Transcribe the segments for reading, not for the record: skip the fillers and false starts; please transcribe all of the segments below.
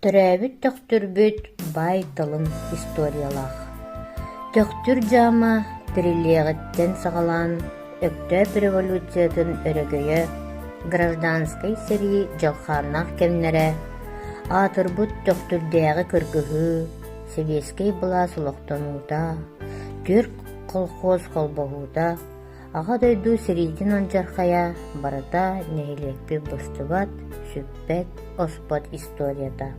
Төрөөбүт Төхтүрбүт баай тылын историялаах. Төхтүр дьаама тэриллиэҕиттэн саҕалаан Өктөөп революциятын өрөгөйө, гражданскай сэрии дьалхааннаах кэмнэрэ, аатырбыт Төхтүрдээҕи кыргыһыы, сэбиэскэй былаас олохтонуута, түөрт колхоз холбоһуута, Аҕа дойду сэриитин алдьархайа барыта нэһилиэкпит быстыбат, сүппэт, оспот историята.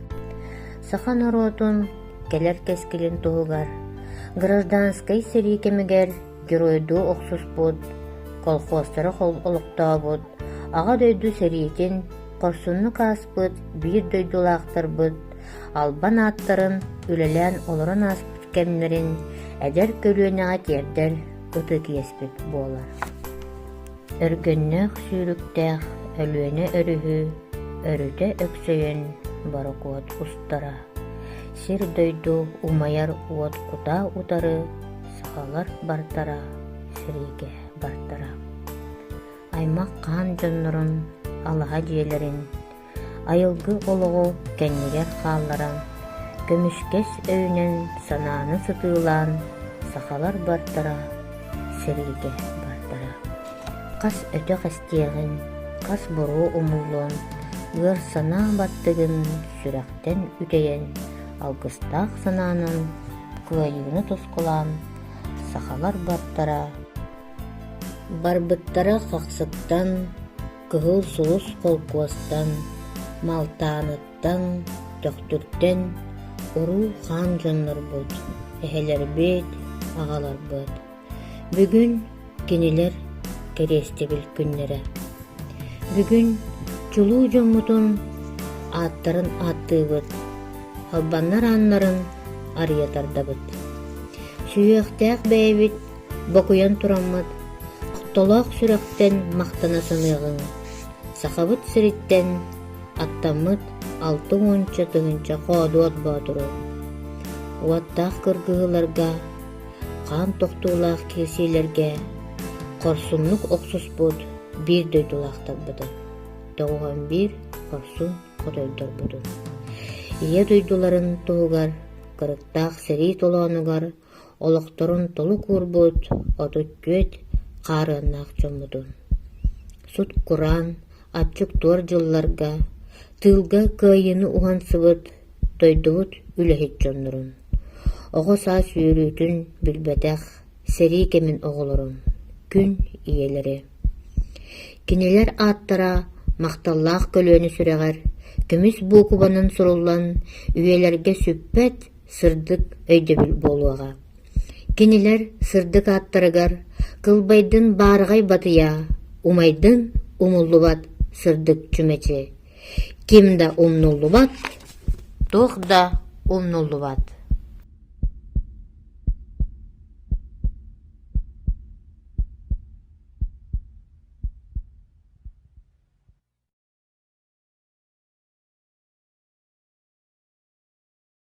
Саха норуотун кэлэр кэскилин туһугар гражданскай сэрии кэмигэр геройдуу охсуспут, колхозтары олохтообут, Аҕа дойду сэриитин хорсуннук ааспыт биир дойдулаахтарбыт албан ааттарын үлэлээн олорон ааспыт кэмнэрин эдэр көлүөнэҕэ тиэрдэр ытык иэспит буолар. Өргөннөөх сүүрүктээх Өлүөнэ өрүһү өрүтэ өксөйөн борокуот устара, сир-дойду умайар уот кутаа утары сахалар бартара, сэриигэ бартара. Аймах хаан дьоннорун алаһа дьиэлэрин айылгы олоҕу кэннигэр хаалларан, көмүскэс өйүнэн санааны сытыылаан сахалар бартара, сэриигэ бартара. Хас өтөх эстиэҕин, хас буруо умуллуон, ыар санаа баттыгын сүрэхтэн үтэйэн, алгыстаах санаанан кыайыыны тускулаан сахалар бартара, барбыттара хахсыттан Кыһыл Сулус холкуостан, Малтааныттан, Төхтүртэн уруу-хаан дьоннорбут, эһэлэрбит, аҕаларбыт. Бүгүн кинилэр кэриэстэбил күннэрэ. Бүгүн чулуу дьоммутун ааттарын ааттыыбыт, албаннар ааннарын арыйа тардабыт. Сүһүөхтээх бэйэбит бокуйан тураммыт, охтолоох сүрэхтэн махтана саныаҕыҥ, Сахабыт сириттэн аттаммыт 60 тыһыынча хоодуот боотуру, уоттаах кыргыһыыларга, хаан тохтуулаах киирсиилэргэ хорсуннук охсуспут биир дойдулаахтарбытын, 91 хорсун хотойдорбутун, Ийэ дойдуларын туһугар кырыктаах сэрии толоонугар олохторун толук уурбут 34 хаарыаннаах дьоммутун сут-кураан, аччык-туор дьылларга тыылга кыайыыны уһансыбыт дойдубут үлэһит дьоннорун, оҕо саас үөрүүтүн билбэтэх сэрии кэмин оҕолорун, күн ийэлэри. Кинилэр ааттара махталлаах көлүөнэ сүрэҕэр көмүс буукубанан суруллан үйэлэргэ сүппэт сырдык өйдөбүл буолуоҕа. Кинилэр сырдык ааттарыгар кылбайдын баараҕай батыйа, умайдын умуллубат сырдык чүмэчи. Ким да умнуллубат, туох да умнуллубат.